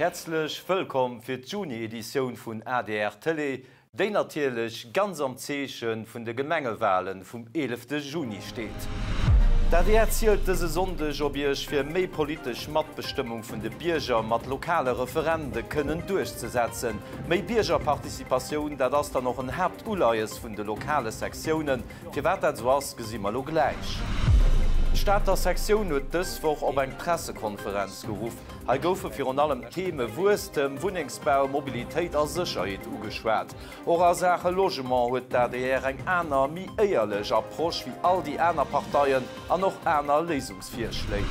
Häerzlech wëllkomm fir d'Juni-Editioun vun adr Tëlee, déi natierlech ganz am Zeeche vun de Gemengewalen vum 11 Juni steet. D'adr zielt dëse Sonndeg op Iech fir méi politesch Matbestëmmung vun de Bierger mat lokale Referende kënnen duerchzesetzen. Méi Biergerparticipatioun, dat ass dann och en Haaptuleies vun de lokale Sektiounen. Firwat dat esou ass, gesi mer elo gläich. D'Stater Sektioun huet dës Woch op eng Pressekonferenz geruff. Hei goufe virun allem d'Theme Wuesstem, Wunnengsbau, Mobilitéit a Sécherheet ugeschwat. Och a Saache Logement huet d'ADR eng aner, méi éierlech Approche wéi all déi aner Parteien an och aner Léisungsvirschléi.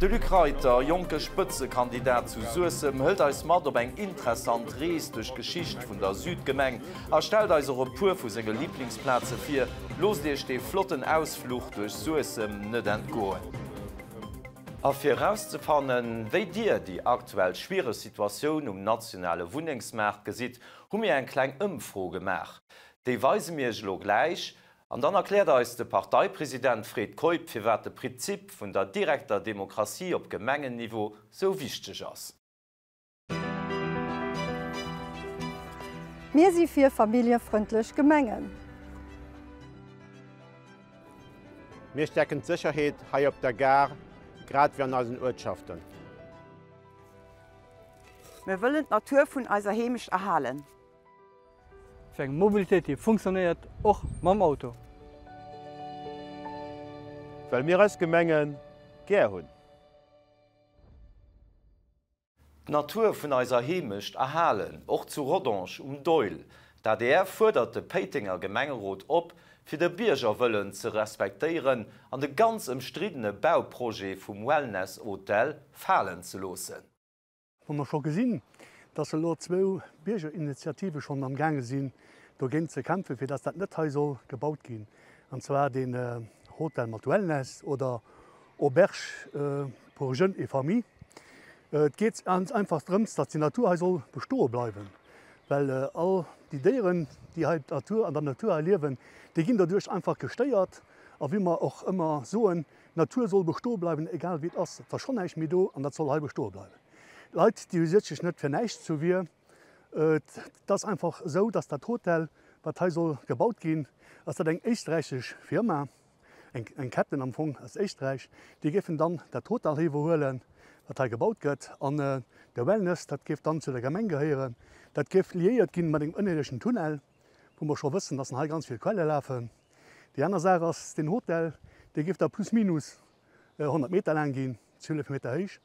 De Luc Reiter, jonke Spëtzekandidat zu Suessem, hëlt eis mat op eng interessant Rees duerch d'Geschicht vun der Südgemeng. A stellt eis och e puer vu senge Liblingsplaze vir. Loosst iech dee flotten Ausfluch duerch Suessem net entgoen. A fir erauszefannen, wéi dir déi aktuell schwiereg Situatioun um nationale Wunnengsmaart gesitt, hu mir eng kleng Ëmfro gemaach. Déi weise mir iech elo gläich. An dann erkläert eis de Parteipresident Fred Keup, firwat de Prinzip vun der direkter Demokratie op Gemengenniveau sou wichteg ass. Mir si fir familljefrëndlech Gemengen. Mir stäerken d'Sécherheet hei op der Gare grad wéi an eisen Uertschaften. Mir wëllen d'Natur vun eiser Heemecht erhalen. Fir eng Mobilitéit déi funktionéiert, och mam Auto. Well mir eis Gemenge gär hunn. D'Natur vun eiser Heemecht erhalen, och zu Rodange um Doihl. D'adr fuerdert de Péitenger Gemengerot op, fir de Biergerwëllen ze respektéieren an de ganz ëmstriddene Bauprojet vum Wellness-Hotel falen ze loossen. Wa mer scho gesinn, dass elo zwou Biergerinitiative schonn am gaange sinn, dogéint ze kämpfen, fir dass dat net hei soll gebaut ginn, an zwar deen Hotel mat Wellness oder Auberge pour jeunes et familles. Et geet ganz einfach drëms, datt déi Natur hei soll bestoe bleiwen, well all déi Déieren, déi hei d'Natur, an der Natur hei liewen, déi ginn doduerch einfach gestéiert. A wéi mer och ëmmer soen, d'Natur soll bestoe bleiwen, egal wéi et ass. Et ass schonn näischt méi do an dat soll hei bestoe bleiwen. D'Leit, déi hu sech net fir näischt zu Wier. Et ass einfach esou, datt dat Hotel, wat hei soll gebaut ginn, ass dat eng éisträichesch Firma. eng Ketten am Fong aus Éisträich, déi géifen dann dat Hotel hei iwwerhuelen, wat hei gebaut gëtt, an de Wellness, dat géif dann zu der Gemeng gehéieren. Dat géif liéiert ginn mat engem ënnerierdegen Tunnel, wou mer scho wëssen, dass hei ganz vill Quelle lafen. Déi aner Saach ass, deen Hotel, dee géif da plus minus 100 Meter laang ginn, 12 Meter héich,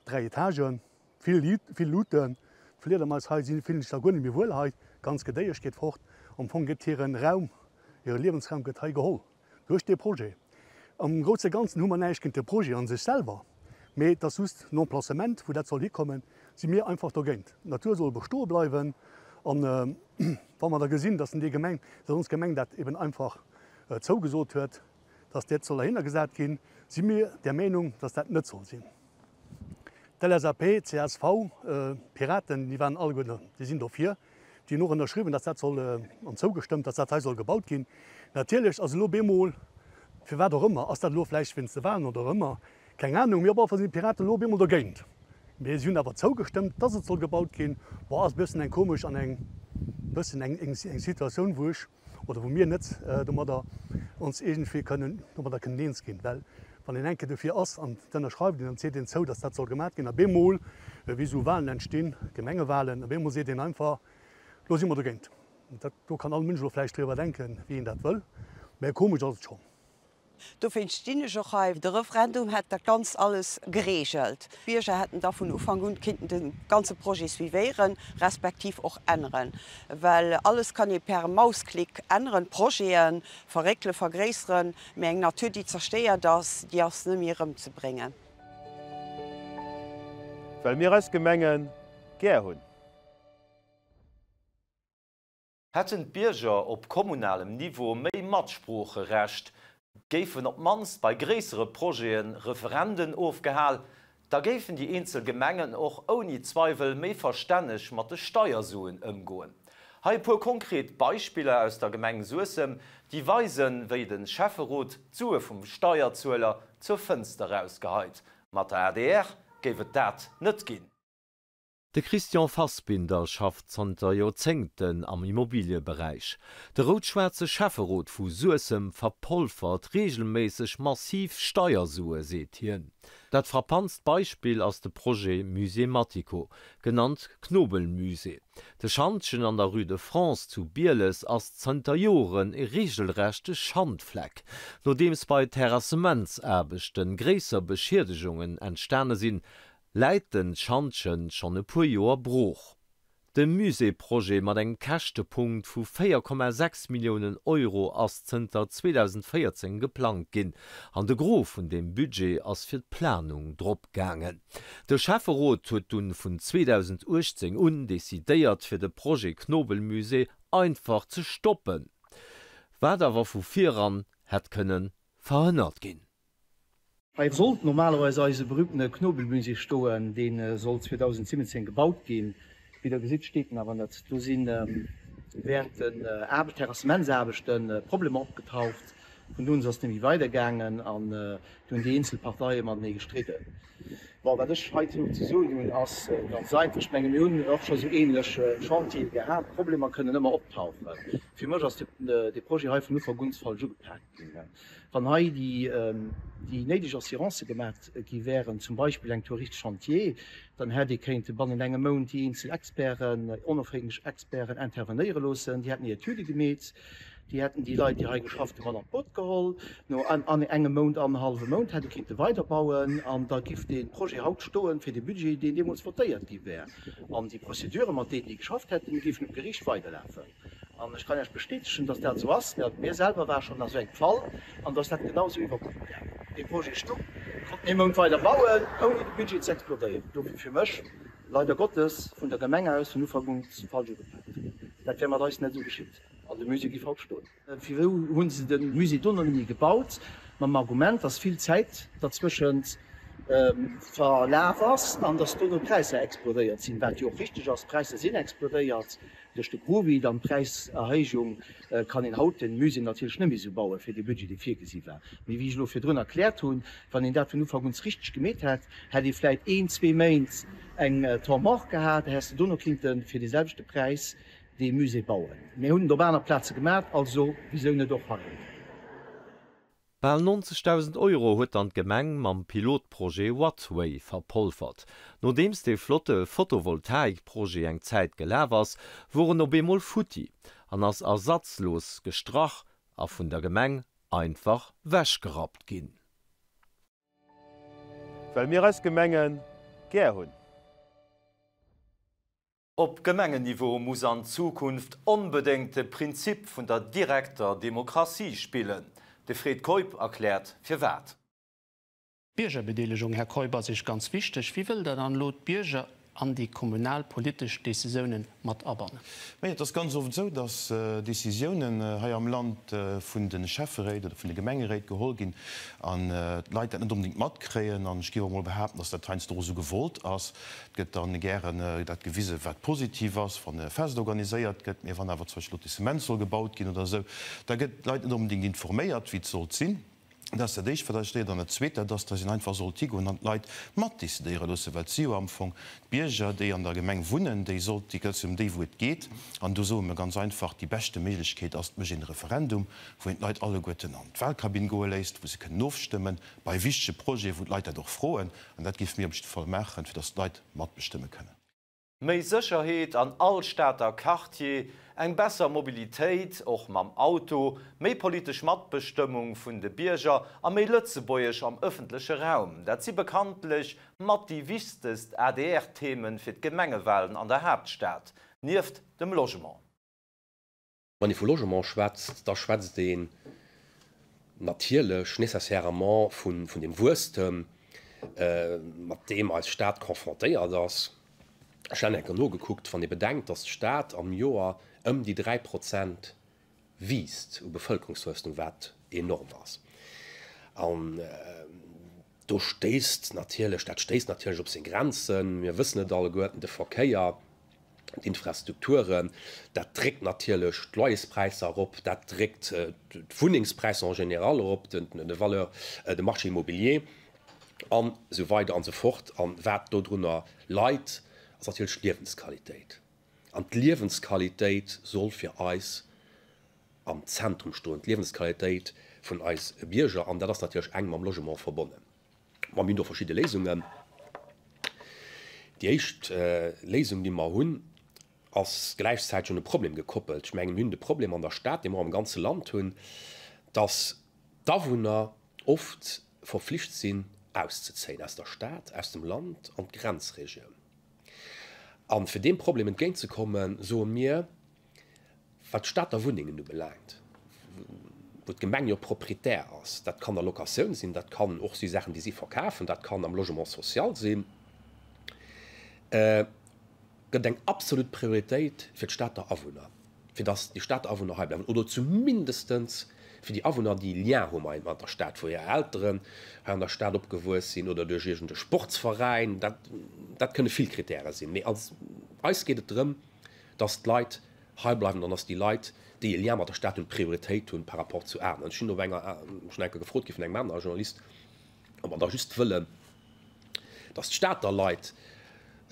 dräi Etagen, vill, vill Luuten. D'Fliedermais hei si fillen sech da guer net méi wuel hei, d'ganz Gedéiesch geet fort. Am Fong gëtt hiren Raum Hire Liewensraum gëtt hei geholl duerch dee Projet. Am grousse Ganzen hu mer näischt géint de Projet a sech selwer, mee et ass just den Emplacement, wou dat soll hikommen, si mir einfach dogéint. D'Natur soll bestoe bleiwen an wa mer da gesinn, dass déi Gemeng, dass ons Gemeng dat eben einfach zougesot huet, dass dat soll derhinner gesat ginn, si mir der Meenung, dass dat net soll sinn. D'LSAP, csv, d'Piraten, déi waren alleguer, déi sinn dofir. Déi hunn och ënnerschriwwen, dass dat soll, an zougestëmmt, dass dat hei soll gebaut ginn. Natierlech ass elo bemol, firwat och ëmmer, ass dat elo vläicht wéinst de Wahlen oder och ëmmer, keng Anung, mee op alle Fall sinn d'Piraten elo bemol dogéint. Mee si hunn awer zougestëmmt, dass et soll gebaut ginn. Bon, ass e bëssen eng komesch an eng bëssen eng eng Situatioun, wou ech, oder wou mir net domadder ons iergendwéi kënnen domadder kënnen eens ginn, well wann een eng Kéier dofir ass an et ënnerschreift een an et seet een zou, datt dat soll gemaat ginn, a bemol, wéi esou Wahlen entstinn, Gemengewahlen, a bemol seet een einfach, elo si mer dogéint. Dat do kann all Mënsch elo vläicht driwwer denken, wéi een dat wëll, mä komesch ass et schonn. Dowéinst stinn ech och hei. De Referendum hätt dat Ganzt alles gereegelt. D'Bierger hätten da vun Ufank un kinnten de ganze Projet suivéieren, respektiv och änneren. Well alles kann ee per Mausklick änneren, Projete verréckelen, vergréisseren, mee eng Natur, déi zerstéiert ass, déi ass net méi erëmzebréngen. Well mir eis Gemenge gär hunn. Hätten d'Bierger op kommunalem Niveau méi Matsproocherecht, géifen op d'mannst bei gréissere Projete Referenden ofgehal, da géifen déi eenzel Gemengen och ouni Zweiwel méi verstänneg mat de Steiersuen ëmgoen. Hei e puer konkret Beispiller aus der Gemeng Suessem, déi weisen, wéi de Schäfferot d'Sue vum Steierzueler zur Fënster erausgeheit. Mat der adr géif et dat net ginn. De Christian Fassbinder schafft zanter Joerzéngten am Immobilieberäich. De rout-schwaarze Schäfferot vu Suessem verpolfert reegelméisseg massiv Steiersue, seet hien. Dat frappantst Beispill ass de Projet Musée Mattico, genannt Knobelmusée. De Schantjen an der Rue de France zu Bieles ass zënter Joren e reegelrechte Schandfleck. Nodeems bei Terrassementsaarbechte gréisser Beschiedegungen entstane sinn, läit den Schantjen schonn e puer Joer brooch. De Musée-Projet mat engem Käschtepunkt vu 4,6 Milliounen Euro ass zënter 2014 geplangt ginn, an de Gros vun deem Budget ass fir d'Planung drop gaangen. De Schäfferot huet dunn vun 2018 un decidéiert fir de Projet Knobelmusée einfach ze stoppen, wat awer vu viran hätt kënne verhënnert ginn. Hei sollt normalerweis eise berühmtene Knobelmusée stoen, dee sollt 2017 gebaut ginn. Wéi der gesitt, steet en awer net. Do si während den Terrassementsaarbechte Problemer opgetaucht. Vun do un ass et net méi weidergaangen an du hunn déi eenzel Parteie matenee gestridden. Bon, wat ech heizou ze soen hunn, ass ganz einfach. Ech menge mir hunn och scho sou ähnlech Chantiere gehat. Problemer kënnen ëmmer optauchen. Fir mech ass dee Projet hei vun Ufank un falsch ugepaakt ginn. Wann hei déi néideg Assurancë gemat gi wären, zum Beispill eng Touriste chantier, dann hätt ee kéinte bannent engem Mount déi eenzel Experten, onofhängeg Experten intervenéiere loossen. Déi hätten hir Etüde gemeet, déi hätten déi Leit, déi hei geschafft hunn, mat an d'Boot geholl. No engem Mount, annerhallwem Mount hätt ee kéinte weiderbauen an da giff dee Projet haut stoen, fir dee Budget, deen deemools votéiert gi wär. An déi Procédure, mat deenen déi geschafft hätten, géifen um Geriicht weiderlafen. An ech kann Iech bestätegen, dass dat esou ass. Mir selwer ware schonn a sou engem Fall an do ass dat genau esou iwwer d'Bühn gaangen. Dee Projet stoung, konnten ee Mount weider bauen, ouni de Budget ze explodéieren. Dofir fir mech, leider Gottes, vun der Gemeng aus vun Ufank un falsch ugepaakt. Dat wär mat eis net esou geschitt an de Musée géif haut stoen. Firwou hu se de Musée dono net méi gebaut? Mam Argument, dass vill Zäit derzwëschent verlaf ass an dass dono d'Präisser explodéiert sinn. Wat jo och richteg ass, d'Präisser sinn explodéiert duerch de Covid an d'Präiserhéijung kann een haut de Musée natierlech net méi esou bauen, fir dee Budget, dee virgesi war. Mee wéi ech elo virdrun erkläert hunn, wann een dat vun Ufank un richteg gemeet hätt, hätt ee vläit een, zwee Méint eng Temps mort gehat, da häss de dono kinnte fir dee selwechte Präis dee Musée bauen. Mir hunn et op aner Plaze gemat, also wisou net och hei? Bal 90.000 Euro huet dann d'Gemeng mam Pilotprojet Wattway verpolfert. Nodeems dee flotte Photovoltaikprojet eng Zäit gelaf ass, wor en op eemol futti an ass ersatzlos gestrach a vun der Gemeng einfach wechgerappt ginn. Well mir eis Gemenge gär hunn. Op Gemengenniveau muss an Zukunft onbedéngt de Prinzip vun der direkter Demokratie spillen. De Fred Keup erkläert firwat. D'Biergerbedeelegung, Här Keup, ass Iech ganz wichteg. Wéi wëllt Der dann elo d'Bierger an déi kommunalpolitesch Décisiounen mat abannen? Majo, et ass ganz oft esou, datt Décisiounen hei am Land vun de Schäfferéit oder vun de Gemengeréit geholl ginn an d'Leit dat net onbedéngt matkréien. An ech géif och emol behaapten, datt dat heiansdo och esou gewollt ass. Et gëtt dann gären dat gewisen, wat positiv ass, wann e Fest organiséiert gëtt. Mee wann awer zum Beispill Lotissement soll gebaut ginn oder esou, da gëtt d'Leit net onbedéngt informéiert, wéi et sollt sinn. Dat ass dat Éischt, wat eis stéiert. An dat Zweet, dat ass, dass een einfach sollt higoen an d'Leit matdecidéiere loossen, well et si jo am Fong d'Bierger, déi an der Gemeng wunnen, déi sollt, déi gëtt ëm déi, wou et geet. An do soe mir ganz einfach, déi beschte Méiglechkeet ass, et mécht een e Referendum, wou een d'Leit alleguerten an d'Wahlkabinn goe léisst, wou se kënnen ofstëmmen bei wichtege Projeten, wou d'Leit dat och froen. An dat géife mir op jidde Fall maachen, fir dass d'Leit matbestëmme kënnen. Méi Sécherheet an all Stater Quartier, eng besser Mobilitéit, och mam Auto, méi politesch Matbestëmmung vun de Bierger a méi Lëtzebuergesch am ëffentleche Raum, dat si bekanntlech mat déi wichtegst ADR-Themen fir d'Gemengewalen an der Haaptstad, nieft dem Logement. Wann ee vu Logement schwätzt, da schwätzt een natierlech nécessairement vun deem Wuesstem, mat deem eis Stad confrontéiert ass. Ech hunn eng Kéier nogekuckt, Wann ee bedenkt, dass d'Stad am Joer ëm déi 3 Prozent wiisst u Bevëlkerungswuesstem, wat enorm ass, an do stéisst natierlech, dat stéisst natierlech op seng Grenzen, mir wëssen et alleguerten, de Verkéier, d'Infrastrukturen, dat dréckt natierlech d'Loyerspräisser erop, dat dréckt d'Wunnengspräisser en général erop, de Valeur, de Marché immobilier an esou weider an esou fort. An wat dodrunner leit. Ass natierlech d'Liewensqualitéit. An d'Liewensqualitéit soll fir eis am Zentrum stoen, d'Liewensqualitéit vun eis Bierger. An dat ass natierlech enk mam Logement verbonnen. Mä mir hunn do verschidde Léisungen. Déi éischt Léisung, déi mer hunn, ass gläichzäiteg un e Problem gekoppelt. Ech mengen, mir hunn de Problem an der Stad, dee mer och am ganze Land hunn, dass d'Awunner oft verflicht sinn, auszezéien aus der Stad, aus dem Land an d'Grenzregioun. A fir deem Problem entgéintzekommen, soe mir, wat d'Stater Wunnengen ubelaangt, wou d'Gemeng jo Proprietär ass, dat kann a Locatioun sinn, dat kann och si Saachen, déi si verkafen, dat kann am Logement social sinn, gëtt eng absolut Prioritéit fir d'Stater Awunner, fir datt déi Stater Awunner hei bleiwen oder zumindestens fir déi Awunner, déi Lien hu mat der Stad, wou hir Elteren hei an der Stad opgewuess sinn oder duerch iergend e Sportsveräin. Dat, dat kënne vill Kritäre sinn. Mee als eis geet et drëm, datt d'Leit hei bleiwen an datt déi Leit, déi e Lien mat der Stad hunn, Prioritéit hunn par rapport zu aneren. Ech sinn op enger, schonn eng Kéier gefrot gi vun engem anere Journalist, ob mer da just wëllen, datt d'Stater Leit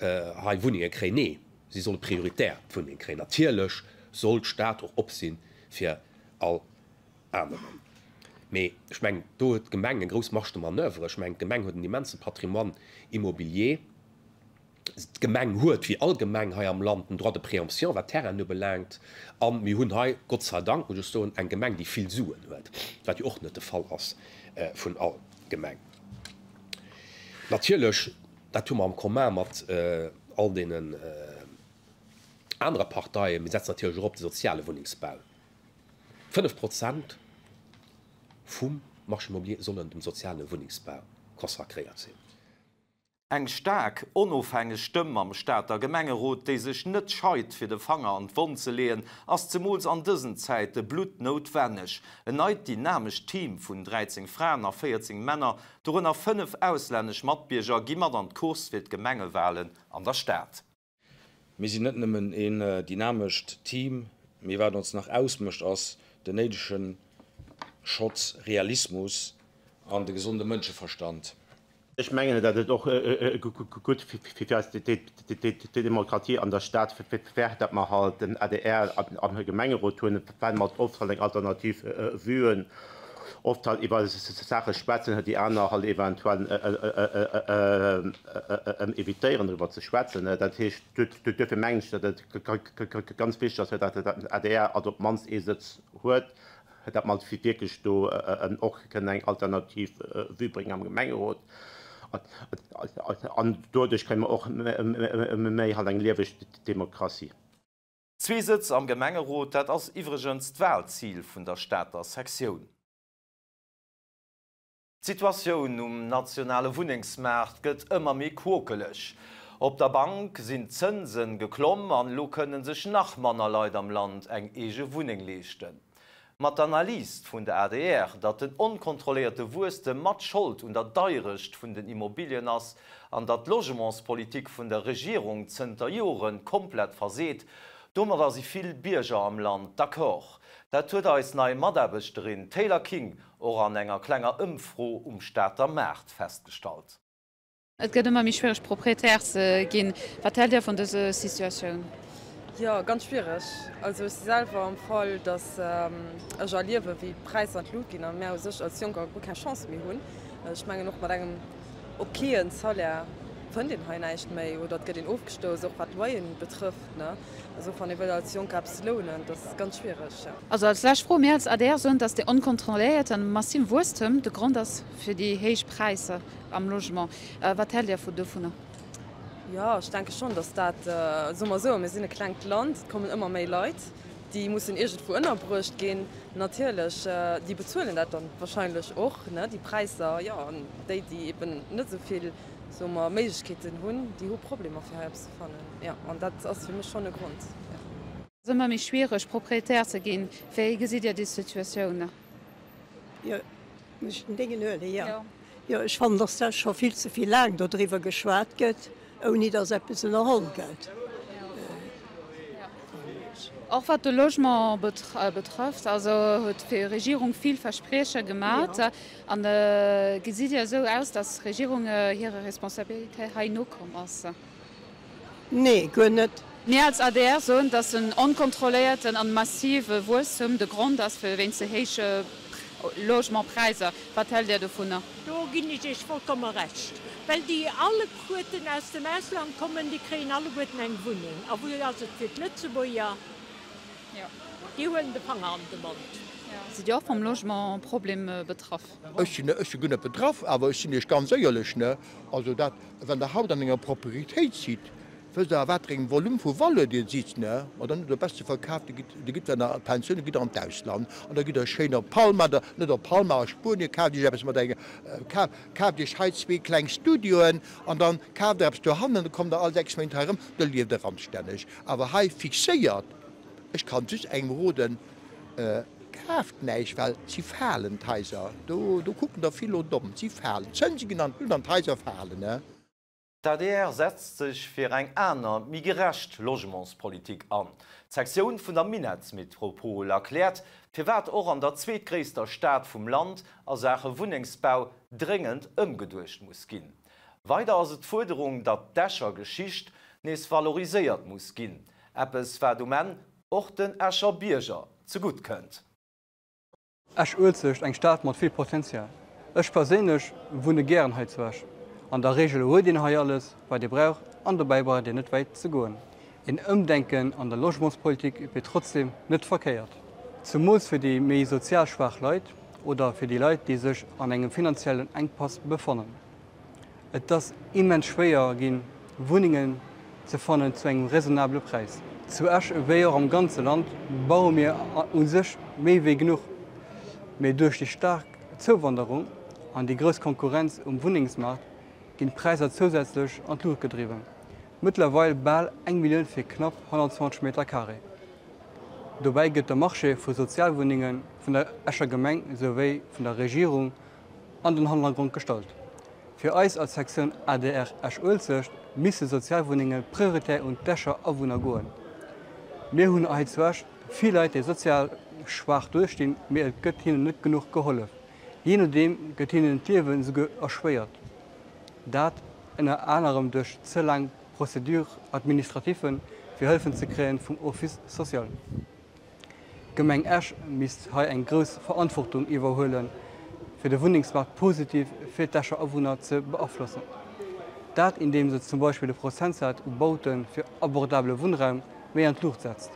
hei Wunnenge kréien. Nee, si solle prioritär d'Wunneng kréien. Natierlech soll d'Stad och op si fir all aneren. Mee ech mengen, do huet d'Gemeng eng grouss Marge de manoeuvre. Ech mengen, d'Gemeng huet en immense Patrimoine immobilier. D'Gemeng huet, wéi all Gemeng hei am Land, den Droit de préemption, wat d'Terrainen ubelaangt. A mir hunn hei, Gott sei Dank, muss ech soen, eng Gemeng, déi vill Suen huet, wat jo och net de Fall ass vun all Gemeng. Natierlech, dat hu mer am Commun mat all deenen anere Parteien, mir setzen natierlech och op de soziale Wunnengsbau. 5 Prozent vum Marché immobilier sollen dem soziale Wunnengsbau consacréiert sinn. Eng staark, onofhängeg Stëmm am Stater Gemengerot, déi sech net scheit fir de Fanger an d'Wonn ze leeën, ass zemools an dësen Zäite bluttnoutwenneg. En neit dynamescht Team vun 13 Fraen a 14 Männer, dorënner 5 auslännesch Matbierger, gi mat an d'Course fir d'Gemengewalen an der Stad. Mir sinn net nëmmen een dynamescht Team, mee wat ons nach ausmécht ass den néidege Schotz Realismus an de gesonde Mënscheverstand. Ech mengen, datt et och gutt fir eis Demokratie an der Stad wär, datt mer halt den adr am Gemengerot hunn, well mer oft halt eng alternativ Vue hunn, oft halt iwwer Saache schwätzen, déi aner halt eventuell evitéieren driwwer ze schwätzen. Dat heescht, duerfir mengen ech, datt et ganz wichteg ass, datt den adr also op d'mannst ee Sëtz huet. datt mer wierklech do och kënnen eng alternativ Vue bréngen am Gemengerot an doduerch kréie mer och méi halt eng lieweg Demokratie. Zwee Sëtz am Gemengerot, dat ass iwwregens d'Walzil vun der Stater Sektioun. D'Situatioun um nationale Wunnengsmaart gëtt ëmmer méi quokeleg. Op der Bank sinn d'Zënsen geklomm an elo kënne sech nach manner Leit am Land eng eege Wunneng leeschten. Mat der Analys vun der adr, datt den onkontrolléierte Wuesstem mat Schold un der Deierecht vun den Immobilien ass an datt d'Logementspolitik vun der Regierung zënter Joren komplett verseet, domadder si vill Bierger am Land d'accord. Dat huet eis nei Mataarbechterin Taylor King och an enger klenger Ëmfro um Stater Maart festgestallt. Et gëtt ëmmer méi schwiereg Proprietär ze ginn. Wat hält Dir vun dëser Situatioun? Jo, ganz schwiereg. Also ech si selwer am Fall, datt ech erliewe wéi d'Präisser an d'Lut ginn a mär u sech als Jonker guer keng Chance méi hunn. Ech mengen och mat engem okayen Salaire fënnt een hei näischt méi oder et gëtt een ofgestouss, och wat d'Loyeren betrëfft. Also wann ee wëll als Jonker eppes lounen, dat ass ganz schwiereg, jo. Also als lescht Fro, Mir als adr soen, dass dee onkontrolléierte massive Wuesstem de Grond ass fir déi héich Präisser am Logement. Wat hält Dir dovunner? Jo, ech denke schonn, dass dat, soe mer esou, mir sinn e klengt Land, et kommen ëmmer méi Leit, déi mussen iergendwou ënnerbruecht ginn. Natierlech, déi bezuelen dat dann wahrscheinlech och, ne, déi Präisser, jo. An déi, déi eben net esou vill, soe mer, Méiglechkeeten hunn, déi hu Problemer fir hei eppes ze fannen. Jo, an dat ass fir mech schonn e Grond, jo. Et ass ëmmer méi schwiereg, Proprietär ze ginn. Wéi gesitt Dir déi Situatioun? Jo, muss ech den Déngen huelen? Jo. Jo, ech fannen, dass da scho vill ze vill laang dodriwwer geschwat gëtt, ouni dass eppes ënnerholl gëtt. Och wat de Logement betrëfft, also huet d'Regierung vill Versprieche gemat. An gesitt Dir esou aus, dass d'Regierung hirer Responsabilitéit hei nokomm ass? Nee, guer net. Mir als adr soen, dass en onkontrolléierten an massive Wuesstum de Grond ass fir wéinst de héije Logementpräisser. Wat hält Dir dovunner? Do ginn ech Iech vollkomme Recht. Well déi alleguerten aus dem Ausland kommen, déi kréien alleguerten eng Wunneng. A wou ass et fir d'Lëtzebuerger? Déi huelen de Fanger an de Mond. Sidd Dir och vum Logementproblem betraff? Ech sinn, ech si guer net betraff, awer ech sinn Iech ganz éierlech, ne, also dat, wann Der haut an enger Propriétéit sidd, wësst Der a wat fir engem Volume vu Valeur Dir sidd, ne, ma dann hutt Der beste verkaaft, da gitt, da gitt Der an d'Pensioun, da gitt Der an d'Ausland an da gitt Der schéin op Palma, da, net op Palma, a Spuenie, kaaft Iech eppes mat engem, kaaft, kaaft Iech hei zwee kleng Studioen an dann kaaft Der eppes dohannen, da kommt Der all 6 Méint hei erëm, da lieft Der anstänneg. Awer hei fixéiert, ech kann just engem roden, Kaaft näischt, well si falen, d'Haiser. Do, do kucken der vill lo domm. Si falen. D'Zënse ginn an d'Lut an d'Haiser falen. D'adr setzt sech fir eng aner, méi gerecht Logementspolitik an. D'Sektioun vun der Minettsmetropol erkläert, firwat och an der zweetgréisster Stad vum Land a Saache Wunnengsbau dréngend ëmgeduecht muss ginn. Weider ass et d'Fuerderung, datt d'Escher Geschicht nees valoriséiert muss ginn, eppes wat um Enn och den Escher Bierger zegutt kënnt. Esch-Uelzecht, eng Stad mat vill Potenzial. Ech perséinlech wunne gären hei zu Esch. An der Reegel huet een hei alles, wat ee brauch an dobäi braucht een net wäit ze goen. Een Ëmdenken an der Logementspolitik wier trotzdeem net verkéiert. Zemools fir déi méi sozial schwaach Leit oder fir déi Leit, déi sech an engem finanziellen Enkpass befannen. Et ass immens schwéier ginn, Wunnengen ze fannen zu engem raisonnabele Präis. Zu Esch wéi och am ganze Land baue mir u sech méi wéi genuch, mee duerch déi staark Zouwanderung an déi grouss Konkurrenz um Wunnengsmaart ginn d'Präisser zousätzlech an d'Luucht gedriwwen. Mëttlerweil bal eng Millioun fir knapp 120 Meter Carré. Dobäi gëtt de Marché vu Sozialwunnenge vun der Escher Gemeng souwéi vun der Regierung an den Hannergrond gestallt. Fir eis als Sektioun adr Esch-Uelzecht misse Sozialwunnenge prioritär un d'Escher Awunner goen. Mir hunn hei zu Esch vill Leit, déi sozial schwaach duerstinn, mee et gëtt hinnen net genuch gehollef. Jee nodeem gëtt hinnen d'Liewen esouguer erschwéiert. Dat ënner anerem duerch ze laang Procédures administratives fir Hëllefen ze kréien vum Office social. D'Gemeng Esch misst hei eng grouss Verantwortung iwwerhuelen, fir de Wunnengsmaart positiv fir d'Escher Awunner ze beaflossen. Dat indeem se zum Beispill de Prozentsaz u Baute fir abordabele Wunnraum méi an d'Luucht setzt.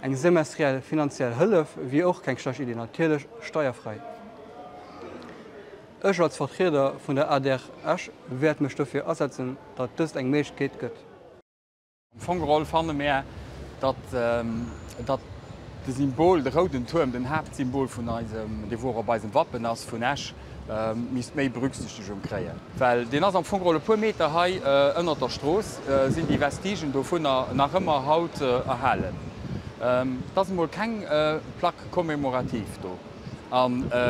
Eng semestriell finanziell Hëllef wier och keng schlecht Idee, natierlech steierfräi. Ech als Vertrieder vun der adr Esch wäert mech dofir asetzen, datt dëst eng Méiglechkeet gëtt. Am Fong geholl fanne mär, datt datt de Symbol, de rouden Tuerm, den Haaptsymbol vun eisem, dee wou och op eisem Wappen ass, vun Esch, misst méi Berücksichtegung kréien. Well deen ass am Fong geholl e puer Meter hei ënnert der Strooss, sinn déi Vestigen dovunner nach ëmmer haut erhalen. Et ass emol keng Plaque commémorative do. A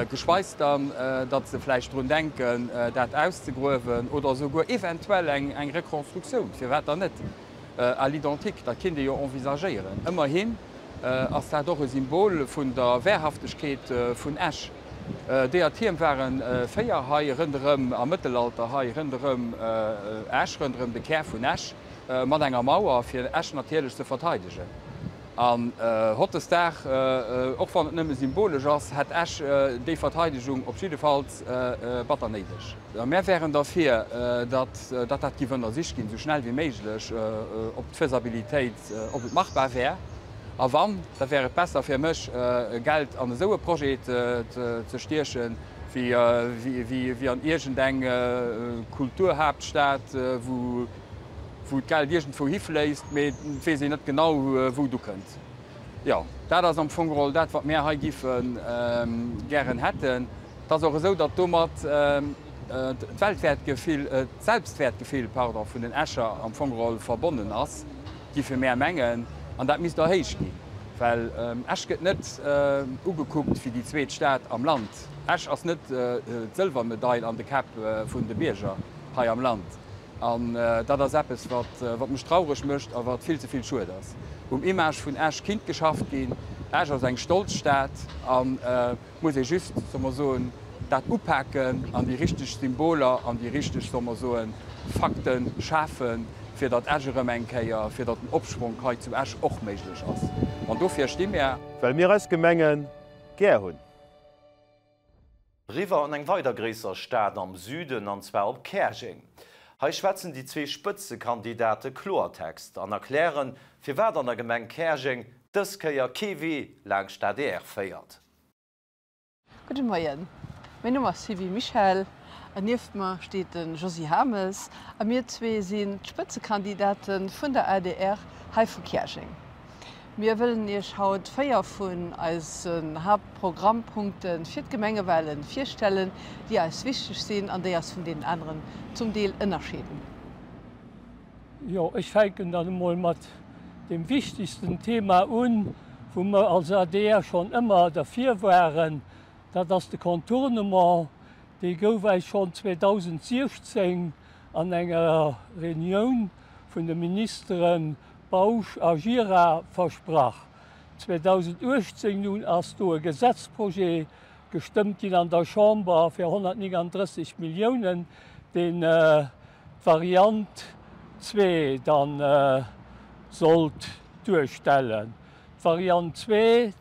geschweis dann, datt se vläicht drun denken, dat auszegruewen oder esouguer eventuell eng Rekonstruktioun, firwat dann net, à l'identique, dat kinnt ee jo envisagéieren. Ëmmerhin ass dat och e Symbol vun der Wehrhaftegkeet vun Esch. Deeër Tierm ware 4 hei rënderëm am Mëttelalter, hei rënderëm Esch, rënderëm de Kär vun Esch. Mat enger Mauer, fir Esch natierlech ze verteidegen. An hautdesdaags, och wann et nëmme symbolesch ass, hätt Esch déi Verteidegung op jiddefalls batter néideg. Mär wären derfir, datt dat giff ënnersicht ginn, esou schnell wéi méiglech, ob d'Faisabilitéit, ob et machbar wär. A wann, da wär et besser fir mech, Geld an esou e Projet ze stiechen, wéi an iergendeng Kulturhaaptstad, wou wou d'Geld iergendwou hifléisst, mee et weess een net genau, wou et ukënnt. Jo, dat ass am Fong geholl dat, wat mär hei giffe gären hätten. Et ass och esou, datt domat d'Weltwäertgefill, d'Selbstwäertgefill, pardon, vun den Escher am Fong geholl verbonnen ass, giffe mär mengen. An dat misst erhéicht ginn, well Esch gëtt net ugekuckt wéi déi zweet Stad am Land. Esch ass net d'Sëlwermedail an de Käpp vun de Bierger hei am Land. An dat ass eppes, wat mech traureg mécht a wat vill ze vill schued ass. Um Image vun Esch kinnt geschafft ginn. Esch ass eng stolz Stad an muss ee just, soll mer soen, dat upaken an déi richteg Symboler an déi richteg, soll mer soen, Fakte schafen. fir datt Esch erëm eng Kéier, fir datt den Opschwonk hei zu Esch och méiglech ass. An dofir sti mär. Well mir eis Gemenge gär hunn. Riwwer an eng weider gréisser Stad am Süden, an zwar op Käerjeng. Hei schwätzen déi zwee Spëtzekandidate Kloertext an erklären, firwat an der Gemeng Käerjeng dës Kéier kee Wee laanscht d'ADR féiert. Gudde Moien, mäin Numm ass Sylvie Mischel an nieft mer steet de Josy Hames a mir zwee sinn d'Spëtzekandidate vun der adr hei vu Käerjeng. Mir wëllen Iech haut 4 vun eisen Haaptprogrammpunkte fir d'Gemengewalen virstellen, déi eis wichteg sinn an déi eis vun deenen aneren zum Deel ënnerscheeden. Jo, ech fänken dann emol mat deem wichtegsten Thema un, wou mer als adr schonn ëmmer derfir waren, dat ass de Contournement. Dee gouf eis schonn 2016 an enger Reunioun vun de Ministere Bausch a Gira versprach. 2018 nun ass do e Gesetzprojet gestëmmt ginn an der Chamber fir 139 Milliounen, deen d'Variant zwee dann sollt duerstellen. D'Variant zwee,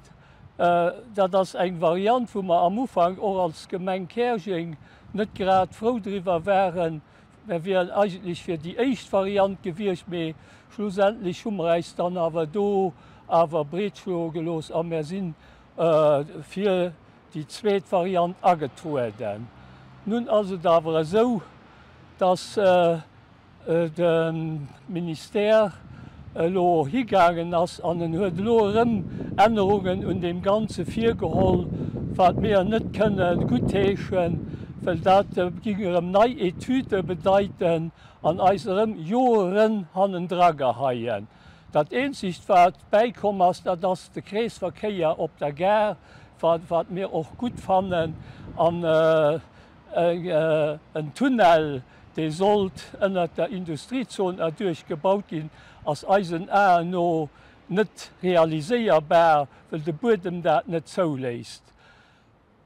dat ass eng Variant, wou mer am Ufank och als Gemeng Käerjeng net grad frou driwwer waren, Mer wieren eigentlech fir déi éischt Variant gewiescht, mee schlussendlech hu mer äis dann awer do awer breetschloe gelooss a mer si fir déi zweet Variant agetrueden. Nun ass et awer esou, dass de Ministère elo higaangen ass an en huet elo erëm Ännerungen un deem Ganze virgeholl, wat mir net kënne guttheeschen, well dat géing erëm nei Etüde bedeiten an eis erëm Joren hannendra geheien. Dat eenzegt, wat bäikomm ass, dat ass de Kreesverkéier op der Gare, wat mir och gutt fannen, an en Tunnel, dee sollt ënnert der Industriezon erduerch gebaut ginn, ass eisen Aen no net realiséierbar, well de Buedem dat net zouléisst.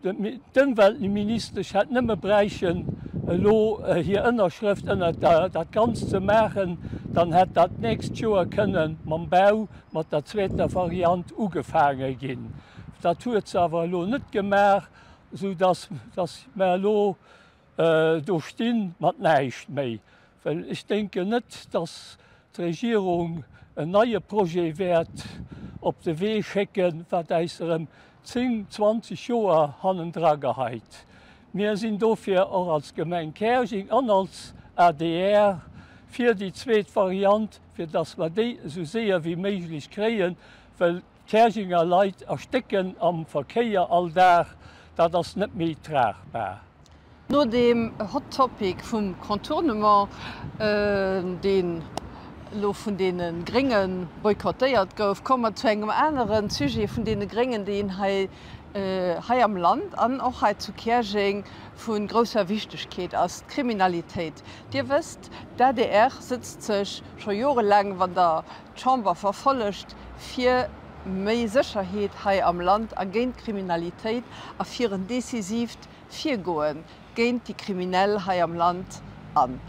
D'Ëmweltministesch hätt nëmme bräichen elo hir Ënnerschrëft ënnert dat Ganzt ze maachen, dann hätt dat d'nächst Joer kënne mam Bau mat der zweeter Variant ugefaange ginn. Dat huet se awer elo net gemaach, esou dass mer elo do sti mat näischt méi, well ech denken net, dass d'Regierung en neie Projet wäert op de Wee schécken, wat äis erëm 10, 20 Joer hannendra geheit. Mir sinn dofir och als Gemeng Käerjeng an als adr fir déi zweet Variant, fir dass mer déi esou séier wéi méiglech kréien, well D'Käerjenger Leit erstécken am Verkéier all Dag, dat ass net méi tragbar. No deem Hot Topic vum Contournement, deen elo vun deene Grénge boykottéiert gouf, komme mer zu engem anere Sujet vun deene Gréngen, deen hei hei am Land an och hei zu Käerjeng vu grousser Wichtegkeet ass, d'Kriminalitéit. Dir wësst, d'ADR sëtzt sech scho jorelaang, wann Der d'Chamber verfollegt, fir méi Sécherheet hei am Land a géint d'Kriminalitéit a fir en decisiivt Virgoe géint déi Kriminell hei am Land an.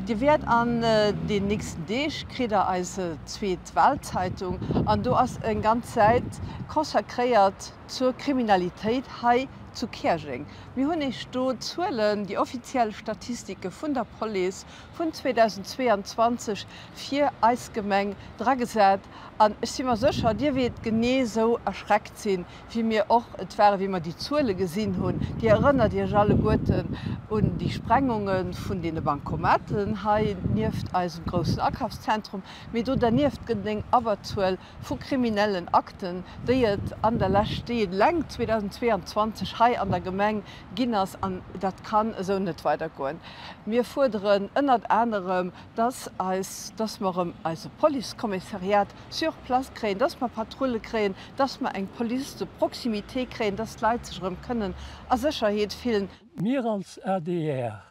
Dir wäert an den nächsten Deeg kritt Der eis zweet Wahlzeitung an do ass eng ganz Säit consacréiert zur Kriminalitéit hei zu Käerjeng. Mir hunn Iech do d'Zuelen, déi offiziell Statistike vun der Police vun 2022 fir eis Gemeng dragesat an ech si mer sécher, Dir wiert genee esou erschreckt sinn, wéi mir och et waren, wéi mer déi Zuele gesinn hunn. Dir erënnert Iech alleguerten un déi Sprengunge vun deene Bancomaten hei nieft eisem groussen Akafszentrum. Mee do dernieft gëtt et eng Abberzuel vu kriminellen Akten, déi et an der Lescht, déi et eleng 2022 hei an der Gemeng ginn ass. An dat kann esou net weidergoen. Mir fuerderen ënnert anerem, dass eis, dass mer erëm eise Policekommissariat sur place kréien, dass mer Patrulle kréien, dass mer eng Police de proximité kréien, dass d'Leit sech erëm kënnen a Sécherheet fillen. Mir als adr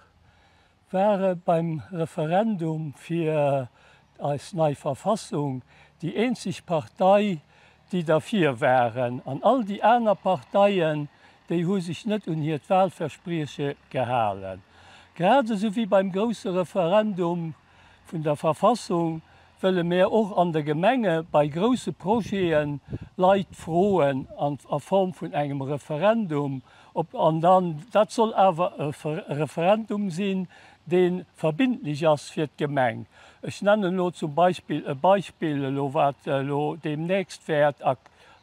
ware beim Referendum fir eis nei Verfassung déi eenzeg Partei, déi derfir waren, an all déi aner Parteien, déi hu sech net un hiert Wahlversprieche gehalen. Grad esou wéi beim grousse Referendum. vun der Verfassung wëlle mär och an de Gemenge bei grousse Projete Leit froen an a Form vun engem Referendum, ob, an dann, dat soll awer e Referendum sinn, dee verbindlech ass fir d'Gemeng. Ech nennen elo zum Beispill e Beispill elo, wat elo deemnächst wäert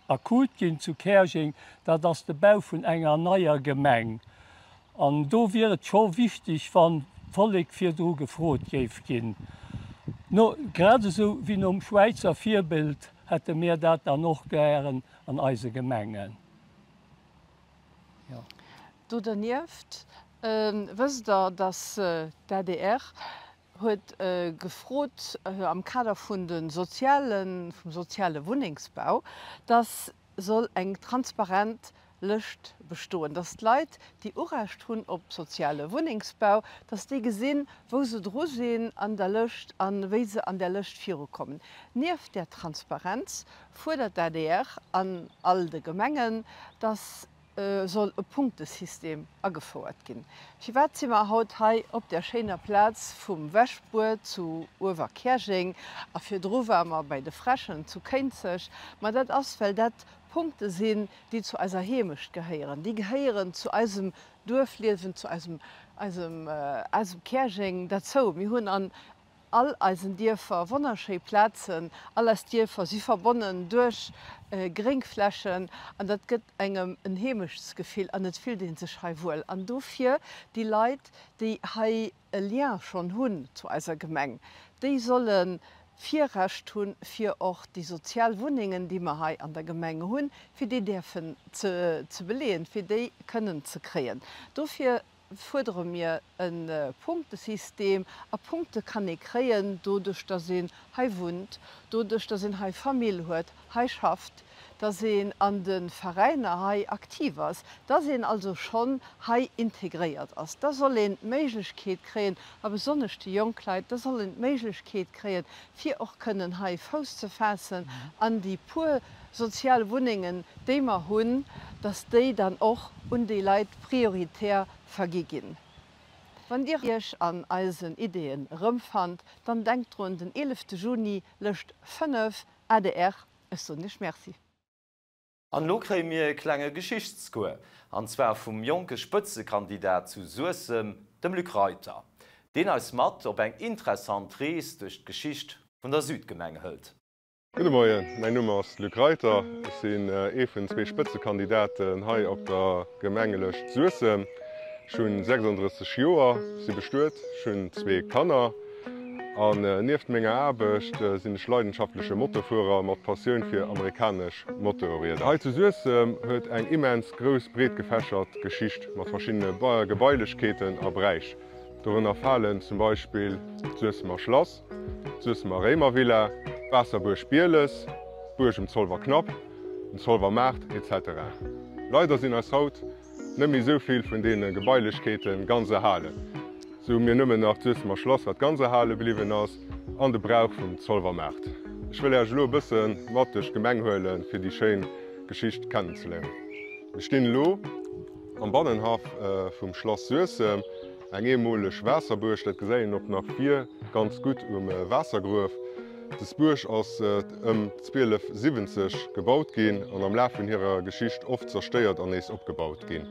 akut ginn zu Käerjeng, dat ass de Bau vun enger neier Gemeng. An do wier et scho wichteg, wann d'Vollek virdru gefrot géif ginn. No, grad esou wéi nom Schwäizer Virbild hätte mir dat dann och gären an eise Gemengen. Jo. Do dernieft wësst Der, datt d'ADR huet gefrot am Kader vun de sozialen, vum soziale Wunnengsbau, dass soll eng transparent Lëscht bestoen, dass d'Leit, déi Urecht hunn op soziale Wunnengsbau, dass déi gesinn, wou se dru sinn an der Lëscht a wéi se an där Lëscht virukommen. Nieft där Transparenz fuerdert d'ADR an all de Gemengen, dass soll e Punktesystem agefouert ginn. Firwat si mer haut hei op där schéiner Plaz vum Wäschbuer zu Uewerkäerjeng a virdru ware mer bei de Fräschen zu Kéinzeg? Ma dat ass, well dat Punkte sinn, déi zu eiser Heemecht gehéieren. Déi gehéieren zu eisem Duerfliewen, zu eisem, eisem, eisem Käerjeng derzou. Mir hunn an all eisen Dierfer wonnerschéi Plazen, all eis Dierfer si verbonnen duerch Gréngflächen an dat gëtt engem en Heemechtsgefill an et fillt ee sech hei wuel. An dofir déi Leit, déi hei e Lien schonn hunn zu eiser Gemeng, déi solle Virrecht hunn, fir och déi sozial Wunnengen, déi mer hei an der Gemeng hunn, fir déi däerfen ze beleeën, fir déi kënnen ze kréien. Dofir fuerdere mir e Punktesystem. A Punkte kann ee kréien doduerch, datt een hei wunnt, doduerch, datt een hei Famill huet, hei schafft, datt een an de Veräiner hei aktiv ass, datt een also schonn hei integréiert ass. Da soll een d'Méiglechkeet kréien, a besonnesch déi jonk Leit, da sollen d'Méiglechkeet kréien, fir och kënnen hei Fouss ze faassen an déi puer sozial Wunnengen, déi mer hunn, dass déi dann och un déi Leit prioritär vergi ginn. Wann Dir Iech an eisen Ideeën erëmfannt, dann denkt drun, den 11 Juni, Lëscht 5, adr. Ech soen Iech Merci. An elo kréie mir e klenge Geschichtscours, an zwar vum jonke Spëtzekandidat zu Suessem, dem Luc Reiter, deen eis mat op eng interessant Rees duerch d'Geschicht vun der Südgemeng hëlt. Gudde Moien, mäin Numm ass Luc Reiter, ech sinn ee vun zwee Spëtzekandidaten hei op der Gemengelëscht Suessem. Ech hunn 36 Joer, si bestuet, ech hunn zwee Kanner an nieft menger Aarbecht sinn ech leidenschaftleche Motofuerer mat Passioun fir amerikanesch Motorrieder. Hei zu Suessem huet eng immens grouss breetgefächert Geschicht mat verschiddene Gebailechkeeten a Bräich. Dorënner falen zum Beispill d'Suessemer Schlass, d'Suessemer Réimervilla, d'Waasserbuerg Bieles, d'Buerg um Zolwer Knapp, den Zolwer Maart, etc. Leider sinn eis haut net méi esou vill vun deene Gebailechkeete ganz erhalen. Sou hu mir nëmmen nach d'Suessemer Schlass, wat ganz erhale bliwwen ass, an de Brauch vum Zolwer Maart. Ech wëll Äech elo e bësse mat duerch d'Gemeng huelen, fir déi schéin Geschicht kennenzeléieren. Mir stinn elo am Bannenhaff vum Schlass Suessem, eng eemoleg Waasserbuerg, dat gesäit een och nach vir ganz gutt um Waassergruef. Des Buerg ass ëm 1270 gebaut ginn an am Laf vun hirer Geschicht oft zerstéiert an nees opgebaut ginn.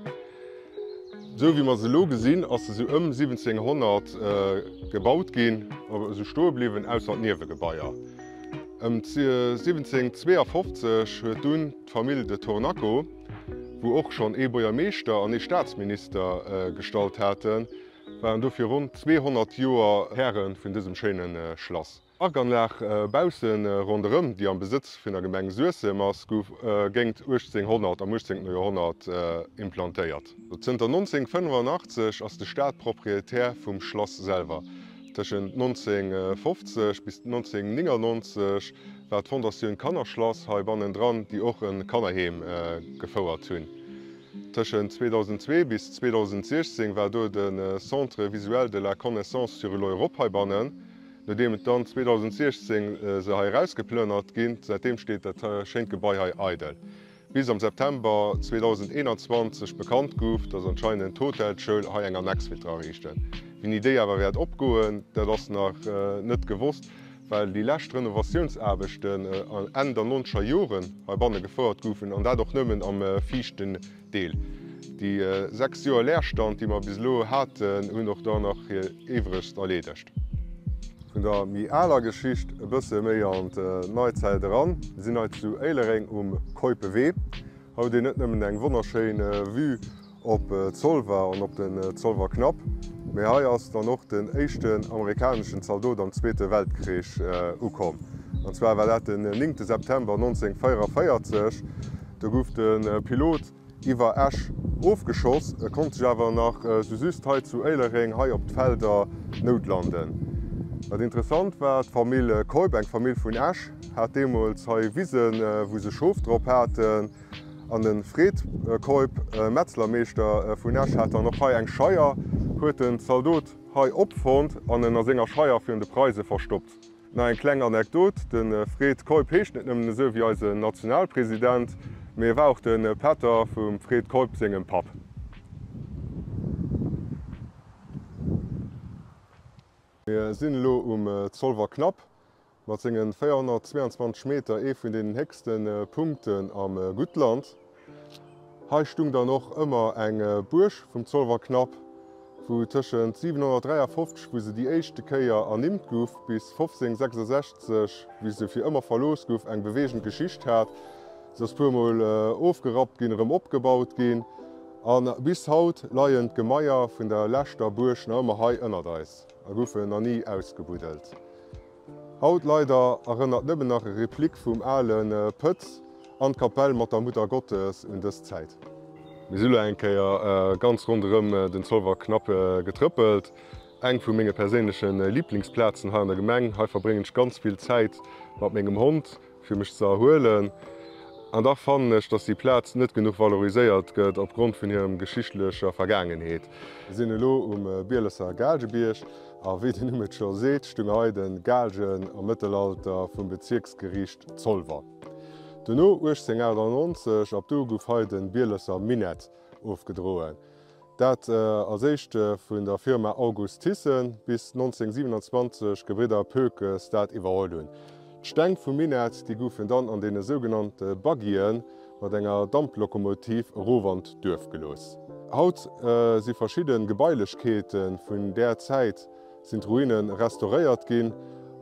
Esou wéi mer se elo gesinn, ass se sou ëm 1700 gebaut ginn a esou stoe bliwwen, ausser d'Niewegebaier. Ëm 1752 huet dunn d'Famill de Tornaco, wou och schonn ee Buergermeeschter an ee Staatsminister gestallt haten, waren dofir ronn 200 Joer Häre vun dësem schéine Schlass. D'Parkanlag bausse ronderëm, déi am Besëtz vun der Gemeng Suessem ass, gouf géingt 1800, am 18. Joerhonnert implantéiert. Zënter 1985 ass de Staat Proprietär vum Schlass selwer. Tëschent 1950 bis 1999 war d'Fondatioun Kannerschlass hei bannendran, déi och e Kannerheem gefouert hunn. Tëschent 2002 bis 2016 war do de Centre visuel de la connaissance sur l'Europe heibannen, nodeem et dann 2016 se hei erausgeplënnert ginn. Säitdeem steet dat schéint Gebai hei eidel. Bis am September 2021 bekannt gouf, datt anscheinend d'Hotelschoul hei eng Annex wéilt ariichten. Wéini déi awer wäert opgoen, dat ass nach net gewosst, well déi lescht Renovatiounsaarbechten Enn der nonzeger Joren heibanne gefouert goufen, an dat och nëmmen am viischten Deel. Déi 6 Joer Leerstand, déi mer bis elo haten, hunn och da nach hir Iwwregst erleedegt. Vun der méi aler Geschicht e bësse méi an d'Neizäit eran. Mir sinn hei zu Éilereng um Keupewee. Hei huet een net nëmmen eng wonnerschéin Vue op Zolwer an op den Zolwer Knapp, mee hei ass dann och den éischten amerikaneschen Zaldot am Zweete Weltkrich ukomm. An zwar war dat den 9 September 1944. Do gouf de Pilot iwwer Esch ofgeschoss, e konnt sech awer nach sou just hei zu Éilereng hei op d'Felder noutlanden. Wat interessant war, d'Famill Keup, eng Famill vun Esch, hat deemools hei Wisen, wou se Schof drop haten. An de Fred Keup, Metzlermeeschter vun Esch, hat dann och hei eng Scheier, huet den Zaldot hei opfonnt an en a senger Scheier virun de Preise verstoppt. Nach eng kleng Anekdot, De Fred Keup heescht net nëmmen esou wéi eisen Nationalpresident, mee e war och de Pätter vum Fred Keup sengem Papp. Mir sinn elo um Zolwer Knapp, mat senge 422 Meter ee vun den héchste Punkten am Guttland. Hei stung dann och ëmmer eng Buerg vum Zolwer Knapp, wou tëschent 753, wou se déi éischte Kéier ernimmt guff, bis 1566, wéi se fir ëmmer verlooss guff, eng beweegend Geschicht hat. Se ass puer mol ofgerappt ginn, erëm opgebaut ginn a bis haut leien d'Gemaier vun der leschter Buerg nach ëmmer hei ënnert eis a goufen nach ni ausgebuddelt. Haut leider erënnert nëmmen nach e Replik vum ale Pëtz an d'Kapell mat der Muttergottes un dës Zäit. Mir si lo eng Kéier ganz ronderëm den Zolwer Knapp getrëppelt. Eng vu menge perséinleche Liblingsplazen hei an der Gemeng. Hei verbréngen ech ganz vill Zäit mat mengem Hond. fir mech ze erhuelen. An dach fannen ech, dass déi Plaz net genuch valoriséiert gëtt opgrond vun hirem geschichtlecher Vergaangenheet. Mir sinn elo um Bielesser Gaalgebierg a wéi den Numm et scho seet, stung hei de Gaalgen am Mëttelalter vum Bezierksgeriicht Zolwer. Dono 1898, ab do gouf hei de Bielesser Minett ofgedroen. Dat als éischt vun der Firma August Thyssen, bis 1927 d'Gebridder Poekes dat iwwerholl hunn. D'Steng vum Minett, déi goufen dann an deene sougenannte Buggyen mat enger Damplokomotiv erof an d'Duerf gelooss. Haut si verschidde Gebailechkeete vun där Zäit sinn d'Ruine restauréiert ginn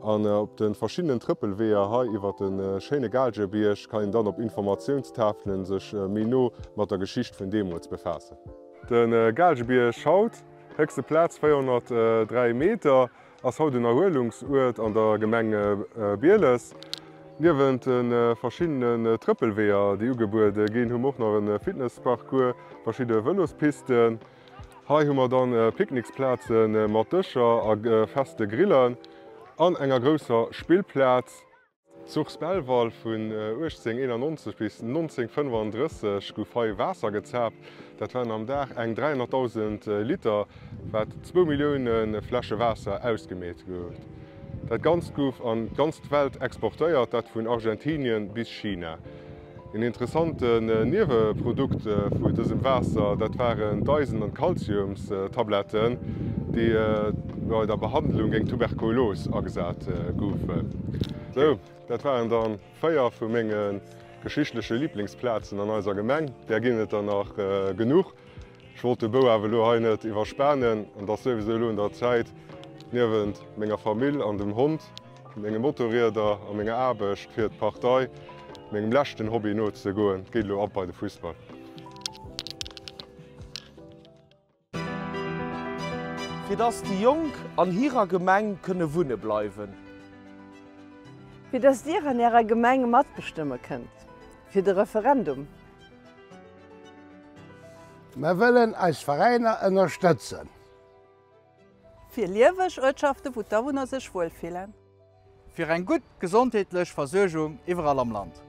an op de verschiddenen Trëppelweeër hei iwwer de schéine Gaalgebierg kann een dann op Informatiounstafelen sech méi no mat der Geschicht vun deemools befaassen. De Gaalgebierg haut, héchste Plaz 403 Meter, ass haut en Erhuelungsuert an der Gemeng Bieles. Niewent de verschiddenen Trëppelweeër déi ugebuede ginn, hu mer och nach e Fitnessparcours, verschidde Vëlospisten. Hei hu mer dann Picknicksplazen mat Dëscher a feste Grillern an enger grousser Spillplaz. D'Source Belval vun 1891 bis 1935 gouf hei Waasser gezaapt. Dat waren am Dag eng 300.000 Liter, wat zwou Millioune Fläsche Waasser ausgemeet gouf. Dat Ganzt gouf an d'ganz Welt exportéiert, dat vun Argentinien bis China. Een interessanten Nieweprodukt vu dësem Waasser, dat waren d'Eisen an d'Kalziumstabletten, déi bei der Behandlung géint Tuberkulos agesat goufen. Sou, dat waren dann 4 vu menge geschichtleche Liblingsplazen an eiser Gemeng. Där ginn et der nach genuch. Ech wollt de Bou awer elo hei net iwwerspanen an et ass souwisou elo un der Zäit, niewent menger Famill an dem Hond, menge Motorrieder a menger Aarbecht fir d'Partei, mengem leschten Hobby nozegoen. Et geet elo ab bei de Fussball. Fir dass déi Jonk an hirer Gemeng kënne wunne bleiwen. Fir dass Dir an Ärer Gemeng matbestëmme kënnt. Fir de Referendum. Mer wëllen eis Veräiner ënnerstëtzen. Fir lieweg Uertschaften, wou d'Awunner sech wuel fillen. Fir eng gutt gesondheetlech Versuergung iwwerall am Land.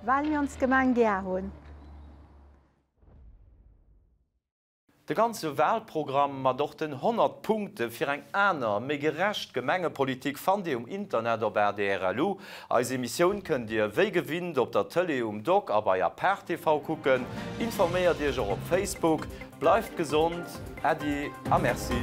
Well mir ons Gemeng gär hunn. De ganze Wahlprogramm mat och den 100 Punkte fir eng aner, méi gerecht Gemengepolitik fannt Dir um Internet op adr.lu. Eis Emissioun kënnt Dir wéi gewinnt op der Tëlee um Dock a bei Apart TV kucken. Informéiert Iech och op Facebook. Bleift gesond, Äddi a Merci.